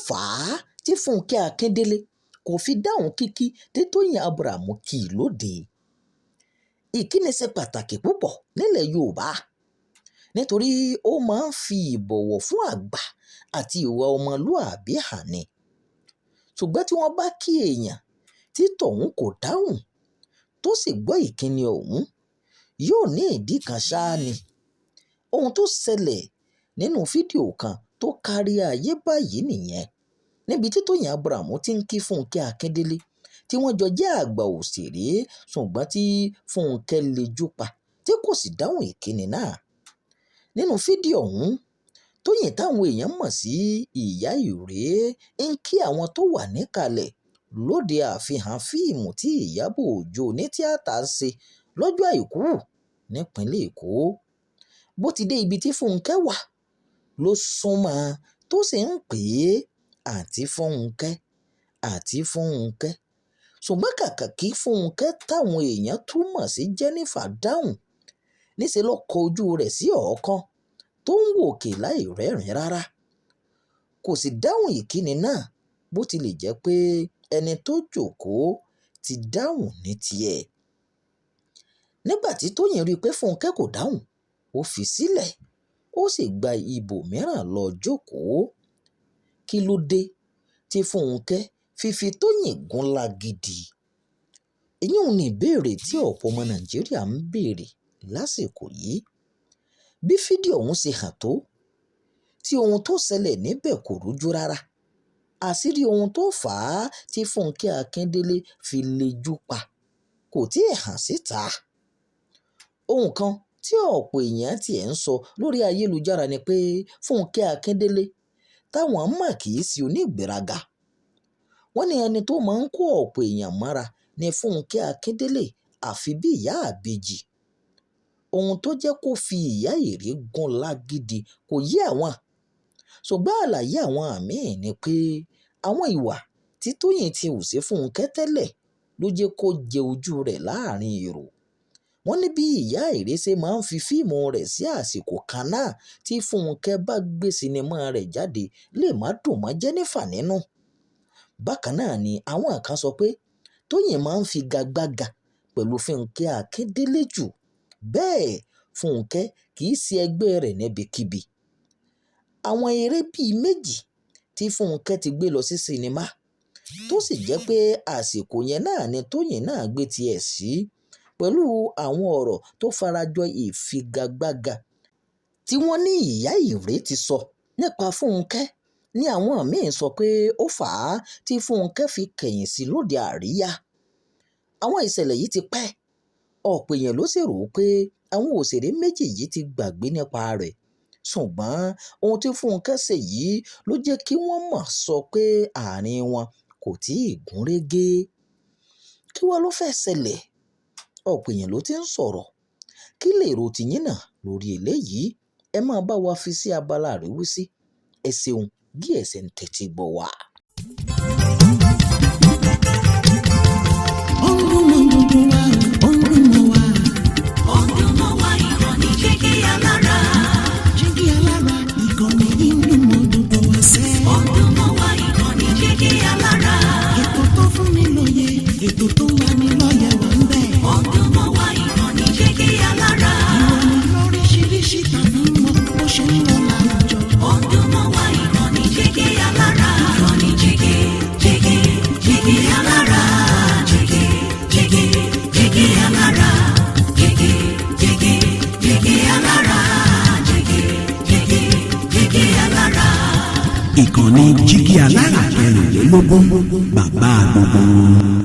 fà á tí Fúnkẹ́ Akíndélé kò fi dáhùn kíkí tí Tóyìn Abraham kì í lóde? Ìkíni ṣe pàtàkì púpọ̀ nílẹ̀ Yorùbá nítorí ó máa ń fi ìbọ̀wọ̀ fún àgbà àti ìwà ọmọlúàbí hàn ni. Ṣùgbọ́n tí wọ́n bá kí èèyàn tí tọ̀hún kò dáhùn tó sì gbọ́ ìkíni ọ̀hún, yóò ní ìdí kan ṣáá ni. Ohun tó ṣẹlẹ̀ nínú fídíò kan tó kárí ayé báyìí nìyẹn, níbi tí Tóyìn Abraham ti ń kí Fúnkẹ́ Akíndélé tí wọ́n jọ jẹ́ àgbà òṣèré, ṣùgbọ́n tí Fúnkẹ́ lejú pa tí kò sì dáhùn ìkíni náà. Nínú fídíò ọ̀hún, Tóyìn táwọn èèyàn mọ̀ sí Ìyá Ìrè ń kí àwọn tó wà níkàlẹ̀ lóde àfihàn fíìmù tí Ìyábọ̀ Òjó onítìátà ṣe lọ́jọ́ Àìkú nípìnlẹ̀ Èkó. Bó ti dé ibi tí Fúnkẹ́ wà ló sún mọ́ ọn tó sì ń pè é, "Àǹtí Fúnkẹ́, Àǹtí Fúnkẹ́." Ṣùgbọ́n kàkà kí Fúnkẹ́ táwọn èèyàn tún mọ̀ sí Jennifer dáhùn, níṣẹ́ ló kọ ojú rẹ̀ sí ọ̀ọ́kán tó ń wòkè láì rẹ́rìn-ín rárá. Kò sì dáhùn ìkíni náà bó tilẹ̀ jẹ́ pé ẹni tó jókòó ti dáhùn ní tiẹ̀. Nígbà tí Tóyìn rí i pé Fúnkẹ́ kò dáhùn, ó fi sílẹ̀, ó sì gba ibòmíràn lọ jókòó. Kí ló dé tí Fúnkẹ́ fi fi Tóyìn gúnlá gidi? Èyí ni ìbéèrè tí ọ̀pọ̀ ọmọ Nàìjíríà ń béèrè lásìkò yìí. Bí fídíò ọ̀hún ṣe hàn tó, tí ohun tó ṣẹlẹ̀ níbẹ̀ kò rújú rárá. Àṣírí ohun tó fà á tí Fúnkẹ́ Akíndélé fi lejú pa kò tíì hàn síta. Ohun kan tí ọ̀pọ̀ èèyàn tiẹ̀ ń sọ lórí ayélujára ni pé Fúnkẹ́ Akíndélé táwọn mọ̀ kì í ṣe onígbéraga. Wọ́n ní ẹni tó máa ń kó ọ̀pọ̀ èèyàn mọ́ra ní Fúnkẹ́ Akíndélé àfi bí ìyá ìbejì. Ohun tó jẹ́ kó fi Ìyá Ìrè gúnlá gidi kò yé àwọn. Ṣùgbọ́n àlàyé àwọn míì ni pé àwọn ìwà tí Tóyìn ti hù sí Fúnkẹ́ tẹ́lẹ̀ ló jẹ́ kó jẹ ojú rẹ̀ láàrin èrò. Wọ́n ní bí Ìyá Ìrè ṣe máa ń fi fíìmù rẹ̀ sí àsìkò kan náà tí Fúnkẹ́ bá gbé sinimá rẹ̀ jáde lè má dùn mọ́ Jennifer nínú. Bákan náà ni àwọn kan sọ pé Tóyìn máa ń figagbága pẹ̀lú Fúnkẹ́ Akíndélé jù, bẹ́ẹ̀ Fúnkẹ́ kì í ṣe ẹgbẹ́ rẹ̀ níbikíbi. Àwọn eré bíi méjì tí Fúnkẹ́ ti gbé lọ sí sinimá tó sì jẹ́ pé àsìkò yẹn náà ni Tóyìn náà gbé tiẹ̀ sí pẹ̀lú àwọn ọ̀rọ̀ tó farajọ ìfigagbága tí wọ́n ní Ìyá Ìrè ti sọ nípa Fúnkẹ́ ni àwọn míì sọ pé ó fà á tí Fúnkẹ́ fi kẹ̀yìn sí lóde àríyá. Àwọn ìṣẹ̀lẹ̀ yìí ti pẹ́, ọ̀pọ̀ èèyàn ló sì rò pé àwọn òṣèré méjì yìí ti gbàgbé nípa rẹ̀. Ṣùgbọ́n ohun tí Fúnkẹ́ ṣe yìí ló jẹ́ kí wọ́n mọ̀ sọ pé àárín wọn kò tíì gúnrégé. Kí wá ló fẹ́ ṣẹlẹ̀? Ọ̀pọ̀ èèyàn ló ti ń sọ̀rọ̀. Kí lèrò tiyín náà lórí eléyìí? Ẹ máa bá wa fi sí abala àríwísí. Ẹ ṣeun bí ẹ ṣe ń tẹ́tí gbọ́ wa. Ó ń dún mọ́ gbogbo wa, ó ń dún mọ́ wa. Ó ń dún mọ́ wa, ìkànnì Jígí Alára. Jígí Alára, ìkànnì yìí ń dún mọ́ gbogbo wa sẹ́. Ó ń dún mọ́ wa, ìkànnì Jígí Alára. Ètò tó fún ni lóye, ètò tó ń lani lọ́yẹ̀ wà ń bẹ̀. Ó ń dún mọ́ wa, ìkànnì Jígí Alára. Ìròyìn lóríṣiríṣi tàbí mọ́ bó ṣe ń lọ láwùjọ. Ó ń dún mọ́ wa, ìkànnì Jígí Alára. Ìkànnì Jígí, Jígí, Jígí Alára. Jígí, Jígí, Jígí Alára. Jígí, Jígí, Jígí Alára. Jígí, Jígí, Jígí Alára. Ìkànnì Jígí Alára 24, bàbá gbogbo wọn.